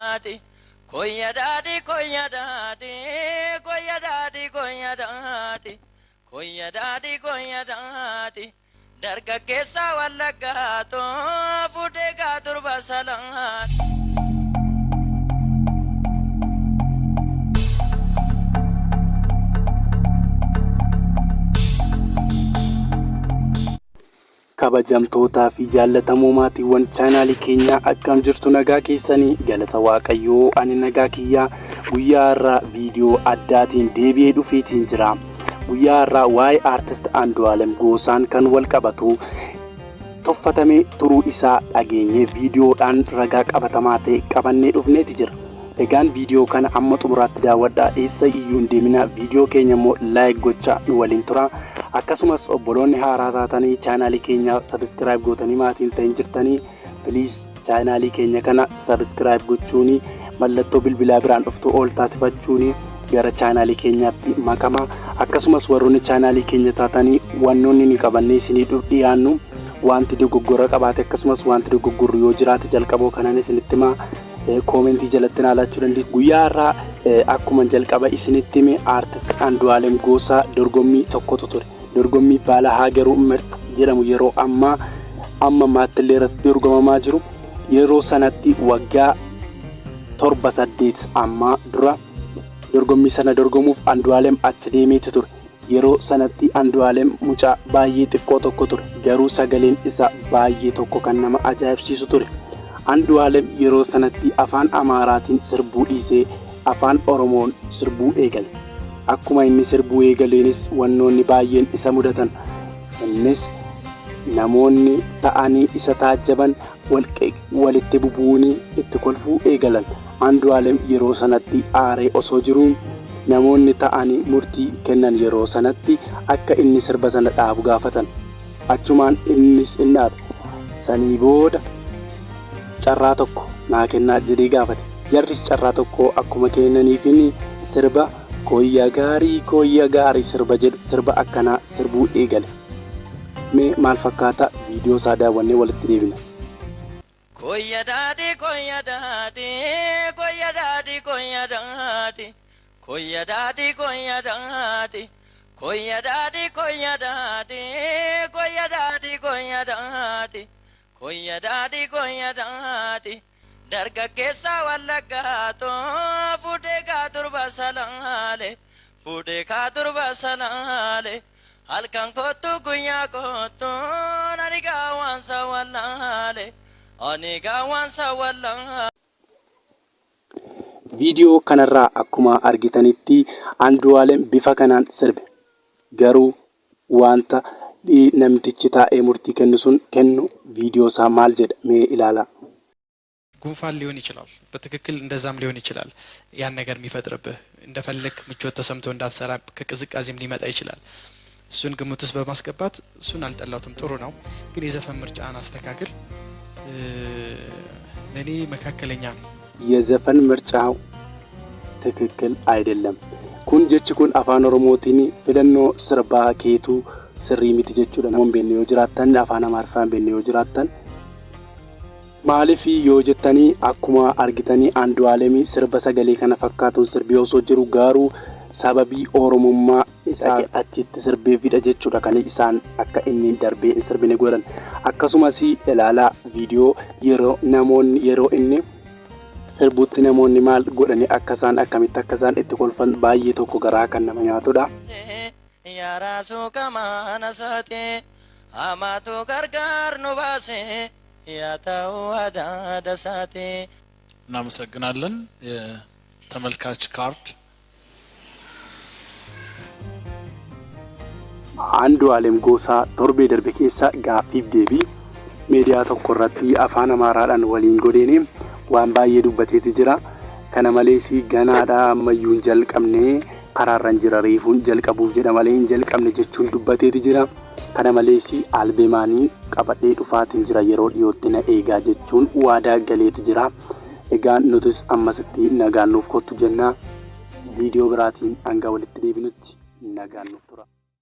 Koyya daadhi koyya daadhi koyya daadhi koyya daadhi koyya daadhi koyya daadhi dargaggeessa wallaggaatoo fuudhee gaa durba salaa. Kabajamtootaa fi jaallatamoo maatiiwwan chaanaalii keenyaa, akkam jirtu? Nagaa keessanii? Galata Waaqayyoo, ani nagaa kiyyaa. Guyyaa har'aa viidiyoo addaatiin deebi'ee dhufeetiin jira. Guyyaa har'aa waa'ee aartist Andu'aalem Goosaan kan wal qabatu tuffatamee turuu isaa dhageenye viidiyoodhaan ragaa qabatamaa ta'e qabannee dhufneeti jira. Egaan viidiyoo kana amma xumuraatti daawwadhaa, eessa iyyuu hin deeminaa. Viidiyoo keenya immoo like gochaa nu waliin tura. Akkasumas obboloonni haaraa taatanii chaanaalii keenya subscribe gootanii maatiin ta'in jirtanii, please chaanaalii keenya kana subscribe gochuuni mallattoo bilbilaa biraan dhuftu ol taasifachuuni gara chaanaalii keenyaatti makama. Akkasumas warroonni chaanaalii keenya taatanii wannoonni ni qabannee isinii dhiyaannu wanti dogoggora qabaate, akkasumas wanti dogoggorru yoo jiraate, jalqaboo kanan isinitti himaa, koomentii jalatti naa laachuu dandeessu. Guyyaa har'aa akkuma jalqaba isinitti hime aartist Andu'aalem Goosaa dorgommii tokkotu ture. Dorgommii Baala Haagaruu Mirt jedhamu yeroo ammaa amma ammaatti illee irratti dorgomamaa jiru. Yeroo sanatti waggaa 7, 8 ammaa dura dorgommii sana dorgomuuf Andu'aalem achi deemeetu ture. Yeroo sanatti Andu'aalem mucaa baay'ee xiqqoo tokko ture. Garuu sagaleen isaa baay'ee tokko kan nama ajaa'ibsiisu ture. Andu'aalem yeroo sanatti afaan Amaaraatiin sirbuu dhiisee afaan Oromoon sirbuu eegale. Akkuma inni sirbuu eegaleenis wannoonni baay'een isa mudatan. Innis namoonni ta'anii isa taajjaban walitti bubu'uunii itti kolfuu eegalan. Andu'aalem yeroo sanatti aaree osoo jiruu namoonni ta'anii murtii kennan yeroo sanatti akka inni sirba sana dhaabu gaafatan. Achumaan innis in dhaabe. Sanii booda carraa tokko naa kennaa jedhee gaafate. Jarris carraa tokko akkuma kennaniifin sirba "Koyya gaarii koyya gaarii" sirba jedhu, sirba akkanaa sirbuu eegale. Mee maal fakkaata? Viidiyoo isaa daawwannee walitti deebina. Koyya daadhi koyya daadhi koyya daadhi koyya daadhi koyya daadhi koyya daadhi koyya daadhi koyya daadhi koyya daadhi koyya daadhi koyya daadhi koyya daadhi dargaggeessa wallaggaatoo fuudhee gaa durba salaale fuudhee kaa durba salaale halkan kottu guyyaa kottu ani gaawwansa wallaale ani gaawwansa wallaale. Viidiyoo kanarraa akkuma argitanitti Andu'aalem bifa kanaan sirbe. Garuu wanta namtichi taa'ee murtii kennu sun kennu viidiyoo isaa maal jedha? Mee ilaalaa. ጉንፋን ሊሆን ይችላል። በትክክል እንደዛም ሊሆን ይችላል። ያን ነገር የሚፈጥርብህ እንደፈለግ ምቾት ተሰምቶ እንዳትሰራ ከቅዝቃዜም ሊመጣ ይችላል። እሱን ግምት ውስጥ በማስገባት እሱን አልጠላሁትም፣ ጥሩ ነው። ግን የዘፈን ምርጫን አስተካክል። ለእኔ መካከለኛ ነው። የዘፈን ምርጫው ትክክል አይደለም። Kun jechi kun afaan Oromootiin filannoo sirbaa keetuu sirrii miti jechuudha. Namoonni beekne yoo jiraattan, afaan Amaariffaan beekne yoo jiraattan, maaliif yoo jettanii, akkuma argitanii Andu'aalemii sirba sagalee kana fakkaatuun sirbee osoo jiru garuu sababii Oromummaa isaa achitti sirbeefidha jechuudha kan isaan akka inni darbee hin sirbine godhan. Akkasumas ilaalaa viidiyoo yeroo namoonni yeroo inni sirbutti namoonni maal godhani akka isaan akkamitti akka isaan itti kolfan baay'ee tokko garaa kan nama nyaatudha. Yaaraasuu kamaana saate hamaatu gargaar nu baase yaa ta'uu adaada saate. እናመሰግናለን። የተመልካች ካርድ Andu'aalem Goosaa torbee darbe keessa gaaffiif deebii miidiyaa tokko irratti afaan Amaaraadhaan waliin godheeni waan baay'ee dubbateeti jira. Kana malees ganaadha, ammayyuu hin jalqabne, karaarran jira, reefuun jalqabuuf jedha malee hin jalqabne jechuun dubbateeti jira. Kana malees albeemaanii qabadhee dhufaatiin jira, yeroo dhiyootti na eegaa jechuun waadaa galeeti jira. Egaa nutis ammasitti nagaan nuuf kottu jenna. Viidiyoo biraatiin hanga walitti deebinutti nagaan nuuf tura.